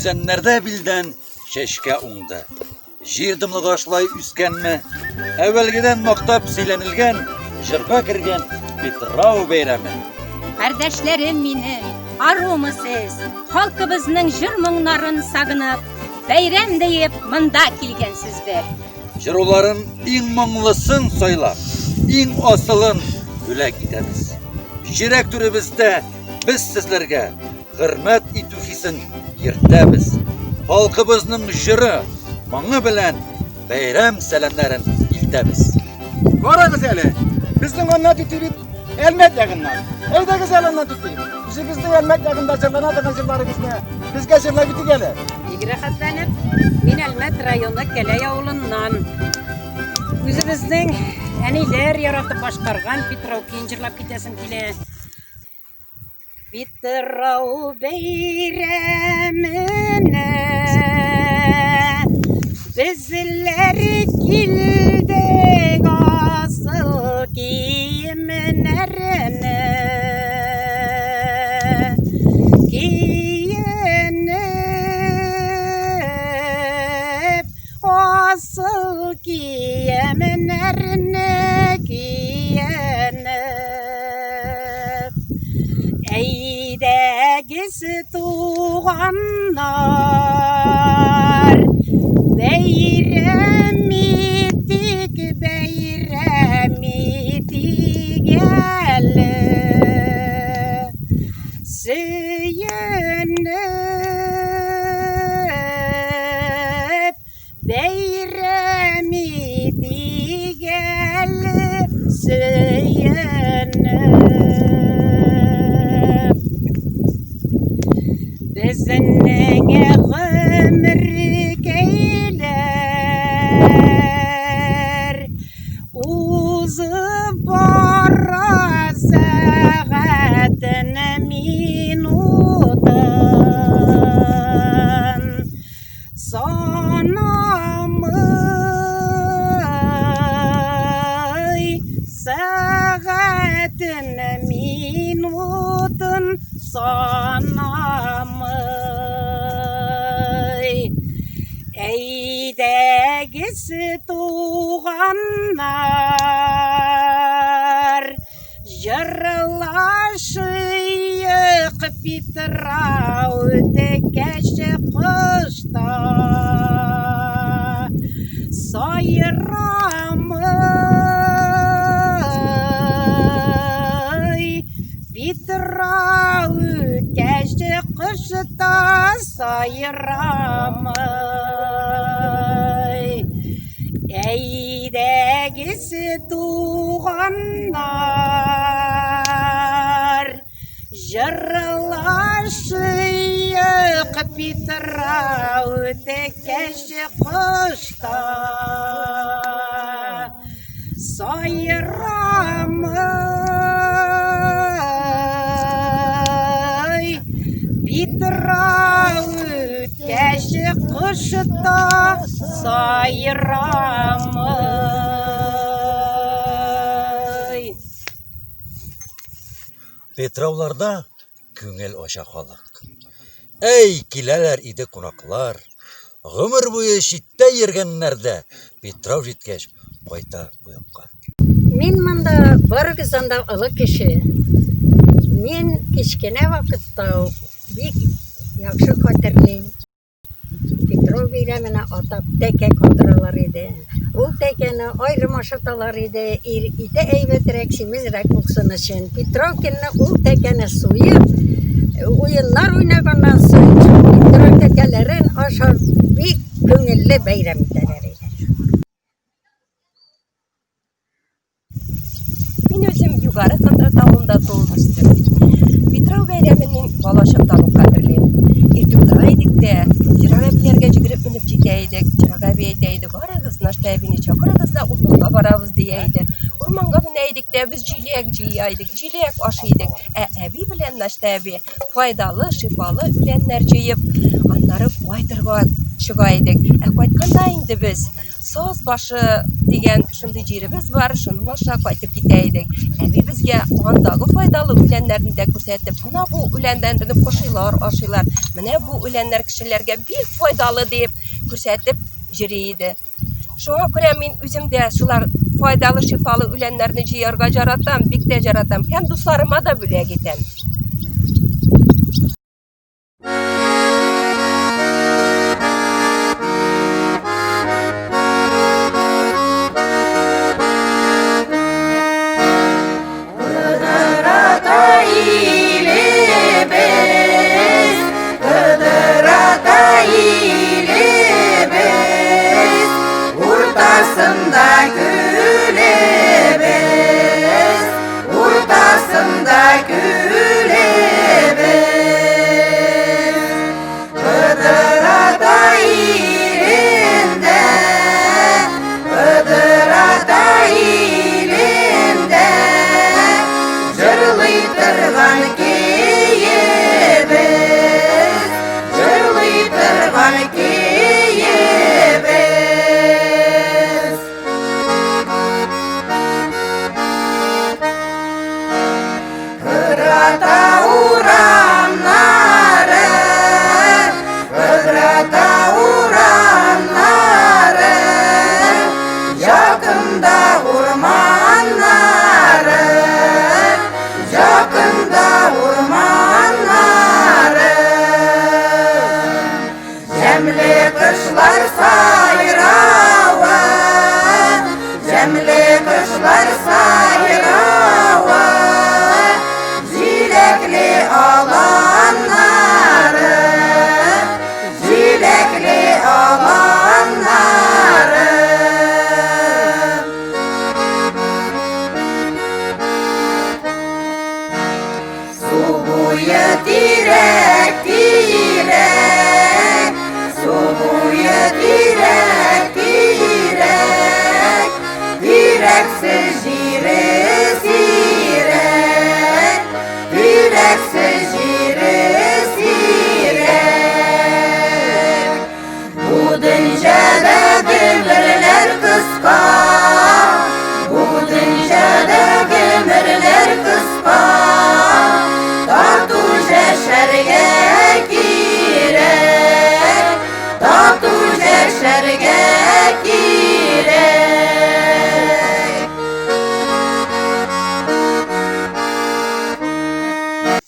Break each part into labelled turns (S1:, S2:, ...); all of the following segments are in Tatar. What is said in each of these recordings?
S1: Үзәннәрдә билдән чәчкә уңды. Җир дымлыгы шулай үскәнме? Әүвәлгедән мактап сөйләнелгән, җырга кергән Питрау бәйрәме.
S2: Кардәшләрем минем, арумы сез? Халкыбызның җыр-моңнарын сагынып, бәйрәм диеп монда килгәнсездер.
S1: Җыруларын иң моңлысын сайлап, иң асылын бүләк итәбез. Йөрәк түребездә без сезләргә хөрмәт итү хисен йөртәбез. Халкыбызның җыры, моңы белән бәйрәм сәламнәрен илтәбез.
S3: Карагыз әле, безнең Анна түти бит Әлмәт ягыннан. Әйдәгез әле, Анна түти, үзегезнең Әлмәт ягында җырлана торган җырларыгызны безгә җырлап үтик әле.
S4: Бик рәхәтләнеп, мин Әлмәт районы Кәләй авылыннан. Үзебезнең әниләр яратып башкарган Питрау көен җырлап китәсем килә. Питрау бәйрәменә безләр килдек асыл киемнәрне киенеп, асыл киемнәрне киенеп. Әйдәгез, туганнар, бәйрәм итик, бәйрәм итик әле. Сөенеп, Бәйрәм итик әле сөенеп. Безнең гомеркәйләр узып бара сәгатен, минутын. Санамый сәгатен, минутын санамый. Әйдәгез, туганнар, Җырлашыйк Питрау үткәч кышта сайрамый Питрау үткәч кышта сайрамый Әйдәгез, туганнар, җырлашыйк Питрау үткәч кышта сайрамый Питрау үткәч кышта сайрамый.
S1: Питрауларда күңел ача халык. Әй, киләләр иде кунаклар. Гомер буе читтә йөргәннәр дә Питрау җиткәч кайта бу якка.
S4: Мин монда барыгыздан да олы кеше. Мин кечкенә вакытта ук бик яхшы хәтерлим. Петров бәйрәменә атап тәкә калдыралар иде. Ул тәкәне аерым ашаталар иде, ир ите әйбәтрәк, симезрәк булсын өчен. Петров көнне ул тәкәне суеп, уеннар уйнаганнан соң, Петров тәкәләрен ашап, бик күңелле бәйрәм итәләр иде.
S5: Мин үзем Югары Кондрат авылында туып үстем. Питрау бәйрәмен мин бала чактан ук хәтерлим. Иртүк тора идек тә, Зирак әбиләргә йөгереп менеп җитә идек. Зирак әби әйтә иде, барыгыз, Нашта әбине чакырыгыз да, урманга барабыз, дия иде. Урманга менә идек тә, без җиләк җыя идек, җиләк ашый идек. Ә әби белән Нашта әби файдалы, шифалы үләннәр җыеп, аннары кайтырга чыга идек. Ә кайтканда инде без Саз башы дигән шундый җиребез бар, шуның аша кайтып китә идек. Әби безгә андагы файдалы үләннәрне дә күрсәтеп, менә бу үләннән бөтен пошилар ашыйлар, менә бу үләннәр кешеләргә бик файдалы дип күрсәтеп йөри иде. Шуңа күрә мин үзем дә шулар файдалы, шифалы үләннәрне җыярга яратам, бик тә яратам һәм дусларыма да бүләк итәм.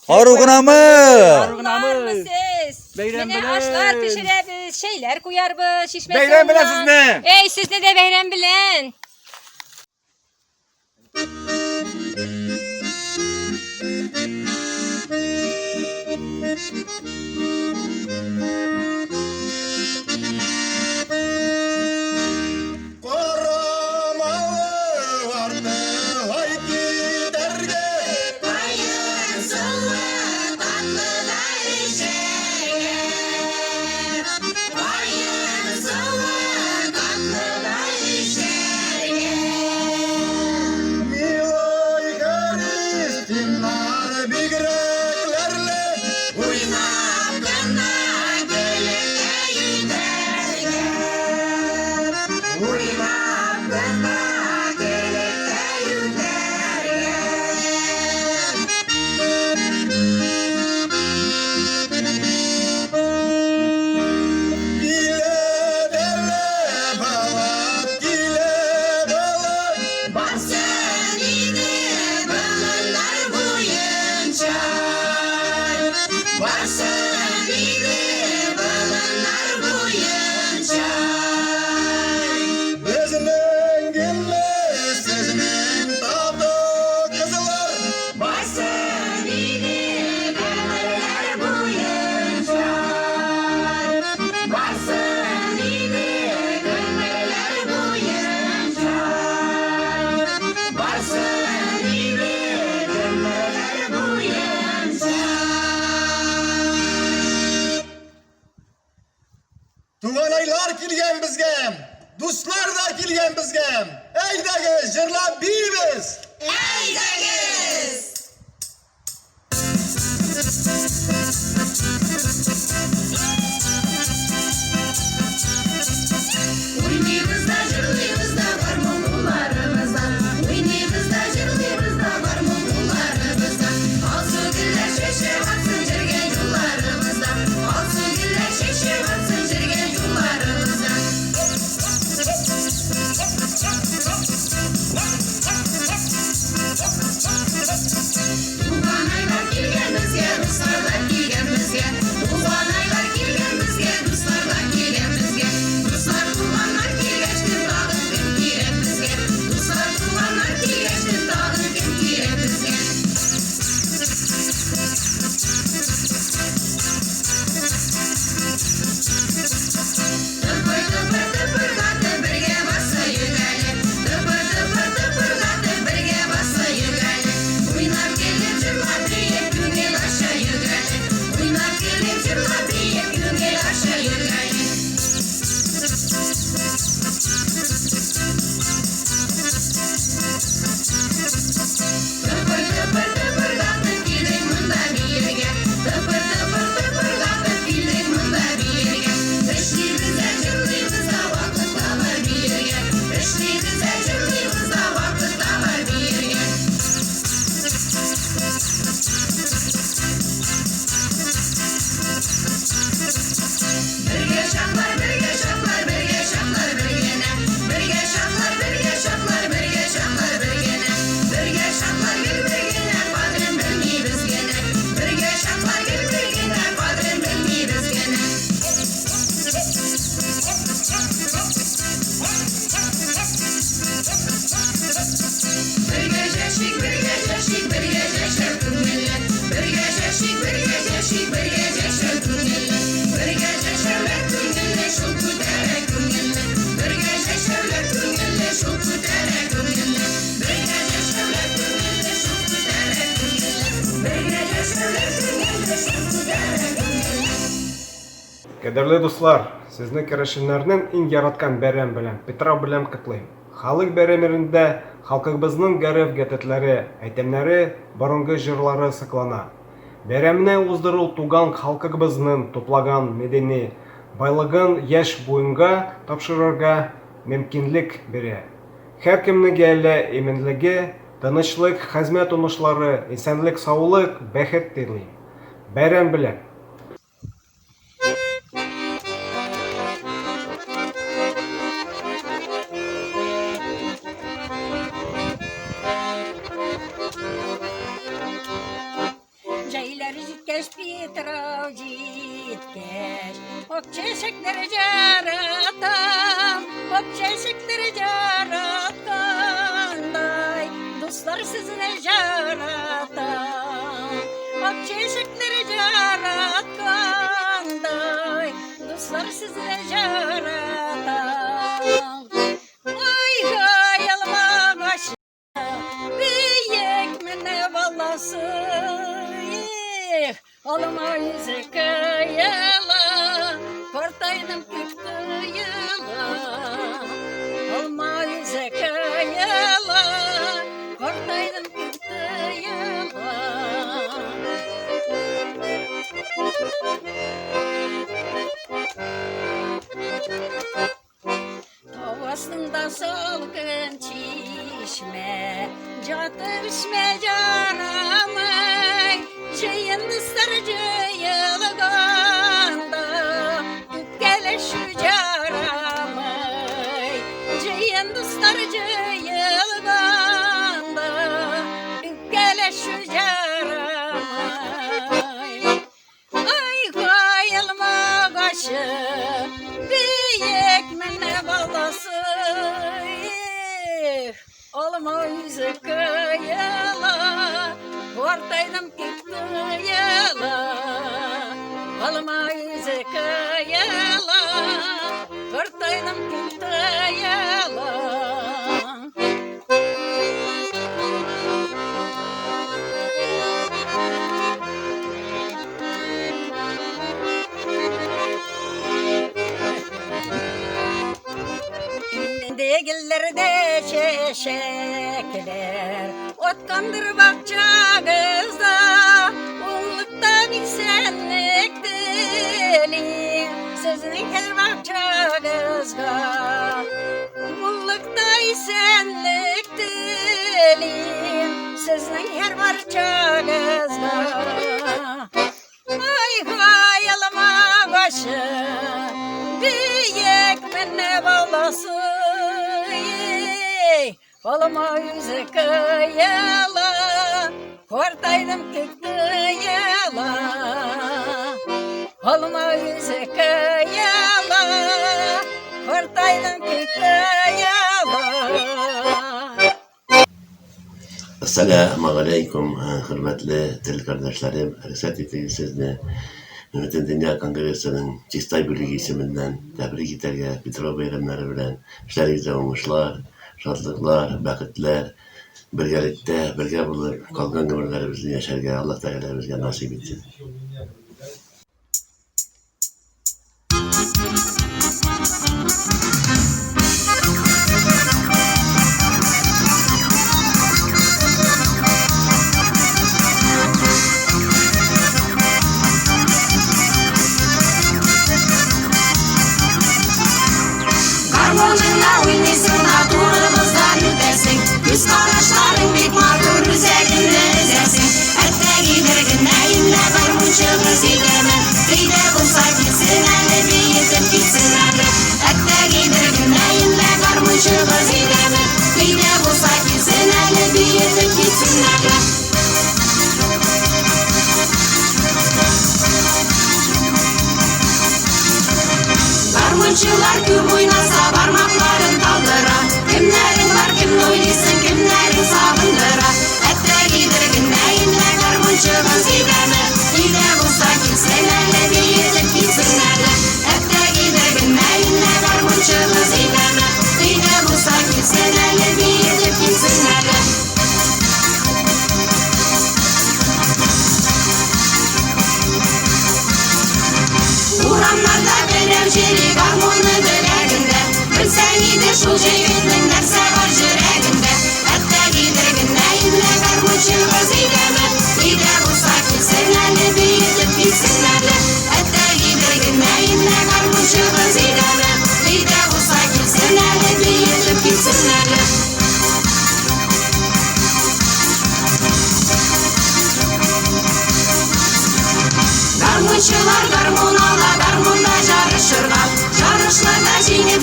S1: Ару гынамы?
S3: Ару гынамы?
S2: Сез.
S3: Бәйрәм
S2: Менә
S3: белән.
S2: ашлар пешерәбез, чәйләр куярбыз, чишмә
S3: Бәйрәм белән
S2: суыннан.
S3: сезне!
S2: Эй, сезне дә бәйрәм белән.
S6: Туганайлар килгән безгә, дуслар да килгән безгә. Әйдәгез, җырлап биибез!
S2: Әйдәгез!
S7: Кадерле дуслар, сезне керәшеннәрнең иң яраткан бәйрәм белән, Питрау белән котлыйм. Халык бәйрәмнәрендә халкыбызның гореф-гадәтләре, әйтемнәре, борынгы җырлары саклана. Бәйрәмне уздыру туган халкыбызның туплаган мәдәни байлыгын яшь буынга тапшырырга мөмкинлек бирә. Һәркемнең гаилә иминлеге, тынычлык, хезмәт уңышлары, исәнлек-саулык, бәхет телим. Бәйрәм белән!
S4: Җәйләр җиткәч, Питрау җиткәч, Ак чәчәкләр жаратам, Ак чәчәкләр жараткандай, Дуслар сезне жаратам. Ак чәчәкләр жараткандай, Дуслар сезне жаратам. Ай-гай, алмагач Биек менә баласы, эх, алма йөзе кыела, картайдым күк тоела. Алма йөзе кыела, картайдым күк тоела. Тау астында салкын чишмә, Жатып эчмә жарамай, Җыен дуслар җыелганда, Үпкәләшү жарамай. Җыен дуслар җыелганда, Үпкәләшү жарамай. Ай-гай, алмагачы, биек менә баласы, эх, алма үзе кыела, картайдым тик тоела. Алма үзе кыела, картайдым тик тоела. Инде гөлләрдә чәчәкләр аткандыр бакчагызда, Уңлыкта исәнлек телим сезнең һәр бакчагызга. Муллыкта исәнлек телим сезнең һәр барчагызга. Ай-һай, алма башы, биек менә баласы, ей, алма үзе кыела, картайдым күк тоела. Алма үзе кыела, картайдым күк тоела.
S8: Әссәләмәгаләйкүм, хөрмәтле тел кардәшләрем, рөхсәт итегез сезне Бөтендөнья конгрессының Чистай бүлеге исеменнән тәбрик итәргә Петров бәйрәмнәре белән. Эшләрегездә уңышлар, шатлыклар, бәхетләр, бергәлектә, бергә булып, калган гомерләребезне яшәргә Аллаһ Тәгалә безгә насыйп итсен.
S9: Гармуныңа уйныйсың да турыбыздан үтәсең. Күз карашларың бик матур, үзәгемне өзәсең. Әттәги бер генә инде гармунчыбыз өйдәме? Өйдә булса килсен әле, биетеп китсен әле. Әттәги бер генә инде гармунчыбыз өйдәме? Өйдә булса килсен әле, биетеп китсен әле. Гармунчылар күп уйнаса, бармакларын талдыра. Кемнәрең бар, кемне уйлыйсың, кемнәрең сагындыра. Әттәги бер генә инде гармунчыбыз өйдәме? Өйдә булса килсен әле, биетеп китсен әле. Әттәги бер генә инде гармунчыбыз өйдәме? Өйдә булса килсен әле, биетеп китсен әле. Урамнарда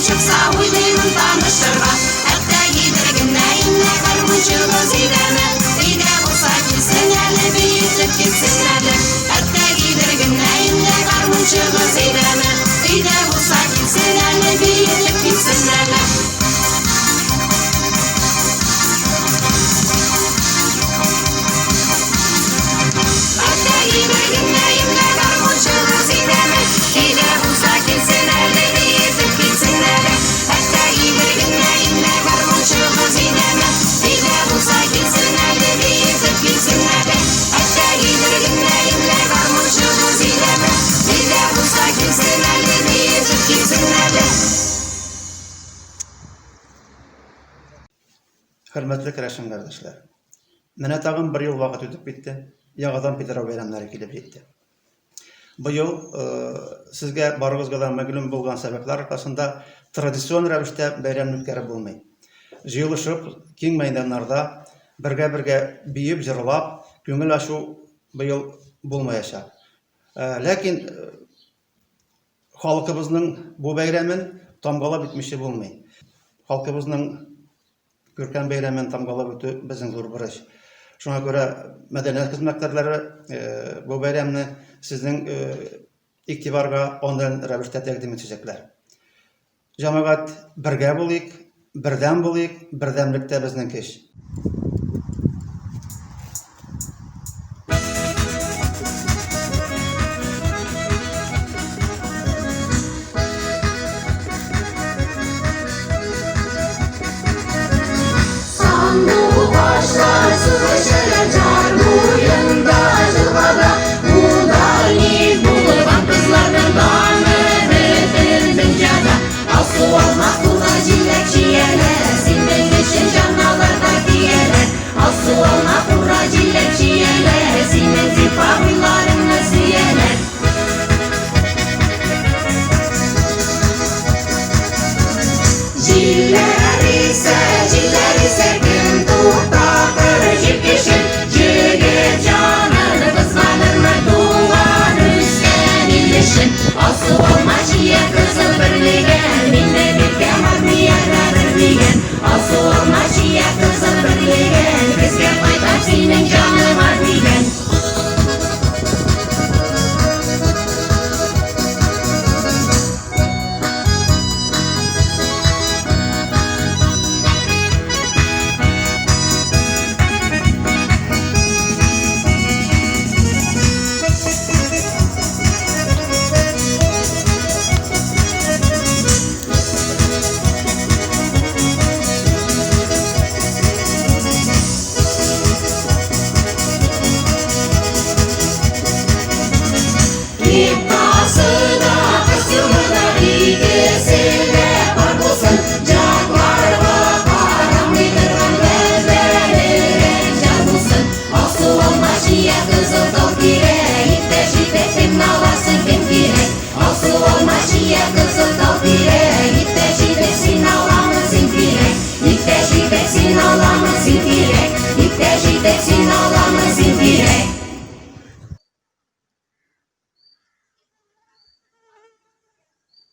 S9: Барып чыкса, уйлыймын танышырга. Әттә гидер генә инде гармунчыгыз өйдәме? Өйдә булса килсен әле, биетеп китсен әле. Әттә гидер генә инде гармунчыгыз өйдәме? Өйдә булса килсен әле, биетеп китсен әле. Әттә гидер генә инде гармунчыгыз өйдәме? Өйдә булса килсен әле, биетеп китсен әле. Әттә гидер генә инде гармунчыгыз өйдәме? Өйдә булса килсен әле, биетеп китсен әле. Әттә гидер генә инде гармунчыгыз өйдәме? Өйдә булса килсен әле, биетеп китсен әле.
S10: Хөрмәтле керәшен кардәшләр! Менә тагын бер ел вакыт үтеп китте, яңадан Питрау бәйрәмнәре килеп җитте. Быел сезгә барыгызга да мәгълүм булган сәбәпләр аркасында традицион рәвештә бәйрәмне үткәреп булмый. Җыелышып, киң мәйданнарда бергә-бергә биеп, җырлап, күңел ачу быел булмаячак. Ләкин халкыбызның бу бәйрәмен тамгалап үтмичә булмый. Халкыбызның күркәм бәйрәмен тамгалап үтү безнең зур бурыч. Шуңа күрә мәдәният хезмәткәрләре бу бәйрәмне сезнең игътибарга онлайн рәвештә тәкъдим итәчәкләр. Җәмәгать, бергә булыйк, бердәм булыйк, бердәмлектә безнең көч.
S9: Сандугачлар су эчәләр җар буенда, елгада. Ударник булган кызларның даны бөтен дөньяда. Алсу алма кулга җиләк чияләр, синең өчен җан алырга кияләр. Алсу алма кура җиләк чияләр, синең зифа буйларыңны сөяләр. Җилләр исә, җилләр исә, кем туктатыр җил көчен? Җегет җанын кызганырмы туган үскән ил өчен? Алсу алма чия кызыл берлегән, минем иркәм армиягә бер дигән. Алсу алма чия кызыл берлегән, көзгә кайтам синең җаныма дигән. Кепкасы да, костюмы да, икесе дә пар булсын. Якларга карамый торган ләззәлерәк җан булсын. Алсу алма чия кызыл тал кирәк, иптәш итеп кемне аласың, кем кирәк? Алсу алма чия кызыл тал кирәк, иптәш итеп син аламын, син кирәк. Иптәш итеп син аламын, син кирәк. Иптәш итеп син аламын, син кирәк.